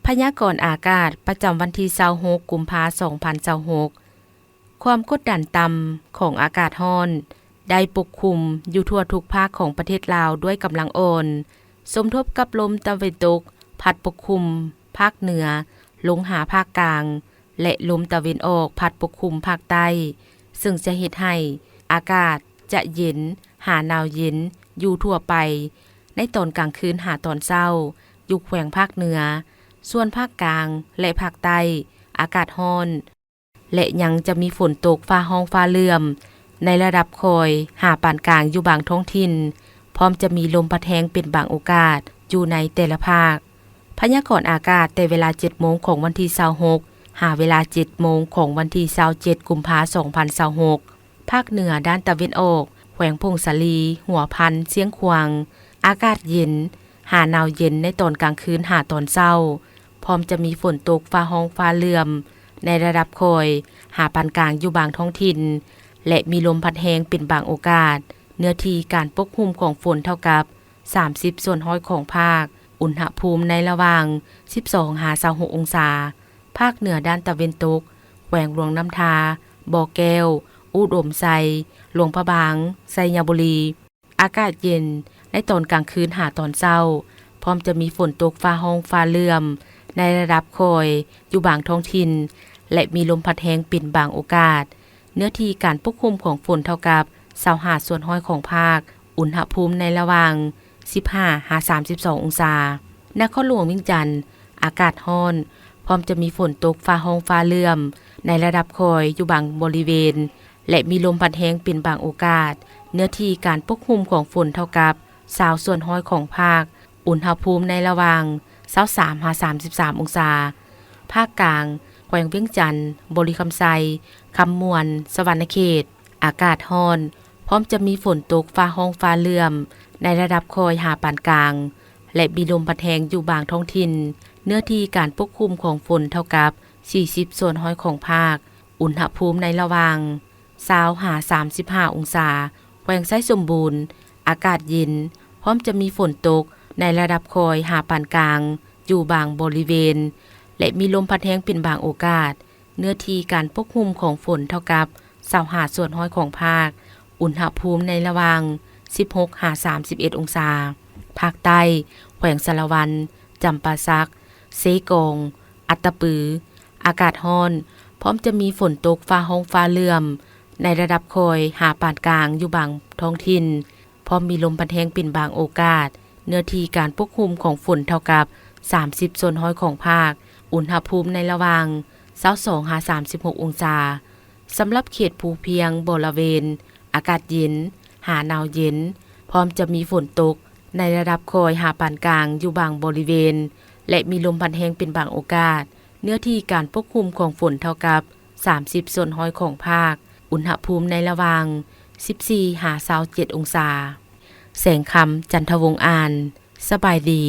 ພະຍາກອນອາກາດປະຈຳວັນທີຊາວຫົກ ກຸມພາ ສອງພັນຊາວຫົກ. ຄວາມກົດດັນຕ່ຳຂອງອາກາດຮ້ອນໄດ້ປົກຄຸມຢູ່ທົ່ວທຸກພາກຂອງປະເທດລາວດ້ວຍກຳລັງອ່ອນ, ສົມທົບກັບລົມຕາເວັນຕົກພັດປົກຄຸມພາກເໜືອລົງຫາພາກກາງ ແລະ ລົມຕາເວັນອອກພັດປົກຄຸມພາກໃຕ້, ເຊິ່ງຈະເຮັດໃຫ້ອາກາດຈະເຢັນຫາໜາວເຢັນຢູ່ທົ່ວໄປໃນຕອນກາງຄືນຫາຕອນເຊົ້າ ຢູ່ແຂວງພາກເໜືອ. ສ່ວນພາກກາງ ແລະ ພາກໃຕ້ ອາກາດຮ້ອນ ແລະ ຍັງຈະມີຝົນຕົກຟ້າຮ້ອງຟ້າເຫຼື້ອມໃນລະດັບຄ່ອຍຫາປານກາງຢູ່ບາງທ້ອງຖິ່ນ, ພ້ອມຈະມີລົມພັດແຮງເປັນບາງໂອກາດຢູ່ໃນແຕ່ລະພາກ. ພະຍາກອນອາກາດແຕ່ເວລາເຈັດໂມງຂອງວັນທີຊາວຫົກ ຫາເວລາເຈັດໂມງຂອງວັນທີຊາວເຈັດ ກຸມພາ ສອງພັນຊາວຫົກ. ພາກເໜືອດ້ານຕາເວັນອອກ, ແຂວງຜົ້ງສາລີ, ຫົວພັນ, ຊຽງຂວາງ, ອາກາດເຢັນ ຫາໜາວເຢັນໃນຕອນກາງຄືນຫາຕອນເຊົ້າ, ພ້ອມຈະມີຝົນຕົກຟ້າຮ້ອງຟ້າເຫຼື້ອມໃນລະດັບຄ່ອຍຫາປານກາງຢູ່ບາງທ້ອງຖິ່ນ ແລະ ມີລົມພັດແຮງເປັນບາງໂອກາດ. ເນື້ອທີ່ການປົກຄຸມຂອງຝົນເທົ່າກັບສາມສິບສ່ວນຮ້ອຍຂອງພາກ, ອຸນຫະພູມໃນລະຫວ່າງສິບສອງຫາຊາວຫົກອົງສາ. ພາກເໜືອດ້ານຕາເວັນຕົກ, ແຂວງຫຼວງນ້ຳທາ, ບໍ່ແກ້ວ, ອຸດົມໄຊ, ຫຼວງພະບາງ, ໄຊຍະບູລີ, ອາກາດເຢັນໃນຕອນກາງຄືນຫາຕອນເຊົ້າ, ພ້ອມຈະມີຝົນຕົກຟ້າຮ້ອງຟ້າເຫຼື້ອມໃນລະດັບຄ່ອຍຢູ່ບາງທ້ອງຖິ່ນ ແລະ ມີລົມພັດແຮງເປັນບາງໂອກາດ. ເນື້ອທີ່ການປົກຄຸມຂອງຝົນເທົ່າກັບຊາວຫ້າສ່ວນຮ້ອຍຂອງພາກ, ອຸນຫະພູມໃນລະຫວ່າງສິບຫ້າຫາສາມສິບສອງອົງສາ. ນະຄອນຫຼວງວຽງຈັນ ອາກາດຮ້ອນ, ພ້ອມຈະມີຝົນຕົກຟ້າຮ້ອງຟ້າເຫຼື້ອມໃນລະດັບຄ່ອຍຢູ່ບາງບໍລິເວນ ແລະ ມີລົມພັດແຮງເປັນບາງໂອກາດ. ເນື້ອທີ່ການປົກຄຸມຂອງຝົນເທົ່າກັບຊາວສ່ວນຮ້ອຍຂອງພາກ, ອຸນຫະພູມໃນລະຫວ່າງຊາວສາມຫາສາມສິບສາມອົງສາ. ພາກກາງ, ແຂວງວຽງຈັນ, ບໍລິຄຳໄຊ, ຄຳມ່ວນ, ສະຫວັນນະເຂດ, ອາກາດຮ້ອນ, ພ້ອມຈະມີຝົນຕົກຟ້າຮ້ອງຟ້າເຫຼື້ອມໃນລະດັບຄ່ອຍຫາປານກາງ ແລະ ມີລົມພັດແຮງຢູ່ບາງທ້ອງຖິ່ນ. ເນື້ອທີ່ການປົກຄຸມຂອງຝົນເທົ່າກັບສີ່ສິບສ່ວນຮ້ອຍຂອງພາກ, ອຸນຫະພູມໃນລະຫວ່າງຊາວຫາສາມສິບຫ້າອົງສາ. ແຂວງໄຊສົມບູນ ອາກາດເຢັນ, ພ້ອມຈະມີຝົນຕົກໃນລະດັບຄ່ອຍຫາປານກາງຢູ່ບາງບໍລິເວນ ແລະ ມີລົມພັດແຮງເປັນບາງໂອກາດ. ເນື້ອທີ່ການປົກຄຸມຂອງຝົນເທົ່າກັບຊາວຫ້າສ່ວນຮ້ອຍຂອງພາກ, ອຸນຫະພູມໃນລະຫວ່າງສິບຫົກຫາສາມສິບເອັດອົງສາ. ພາກໃຕ້, ແຂວງສາລະວັນ, ຈຳປາສັກ, ເຊກອງ, ອັດຕະປື, ອາກາດຮ້ອນ, ພ້ອມຈະມີຝົນຕົກຟ້າຮ້ອງຟ້າເຫຼື້ອມໃນລະດັບຄ່ອຍຫາປານກາງຢູ່ບາງທ້ອງຖິ່ນ, ພ້ອມມີລົມພັດແຮງເປັນບາງໂອກາດ. ເນື້ອທີ່ການປົກຄຸມຂອງຝົນເທົ່າກັບສາມສິບສ່ວນຮ້ອຍຂອງພາກ, ອຸນຫະພູມໃນລະຫວ່າງຊາວສອງຫາສາມສິບຫົກອົງສາ. ສຳລັບເຂດພູພຽງບໍລະເວນ ອາກາດເຢັນ ຫາໜາວເຢັນ, ພ້ອມຈະມີຝົນຕົກໃນລະດັບຄ່ອຍຫາປານກາງຢູ່ບາງບໍລິເວນ ແລະ ມີລົມພັດແຮງເປັນບາງໂອກາດ. ເນື້ອທີ່ການປົກຄຸມຂອງຝົນເທົ່າກັບສາມສິບສ່ວນຮ້ອຍຂອງພາກ, ອຸນຫະພູມໃນລະຫວ່າງສິບສີ່ຫາຊາວເຈັດອົງສາ. ແສງຄຳ ຈັນທະວົງອານ, ສະບາຍດີ.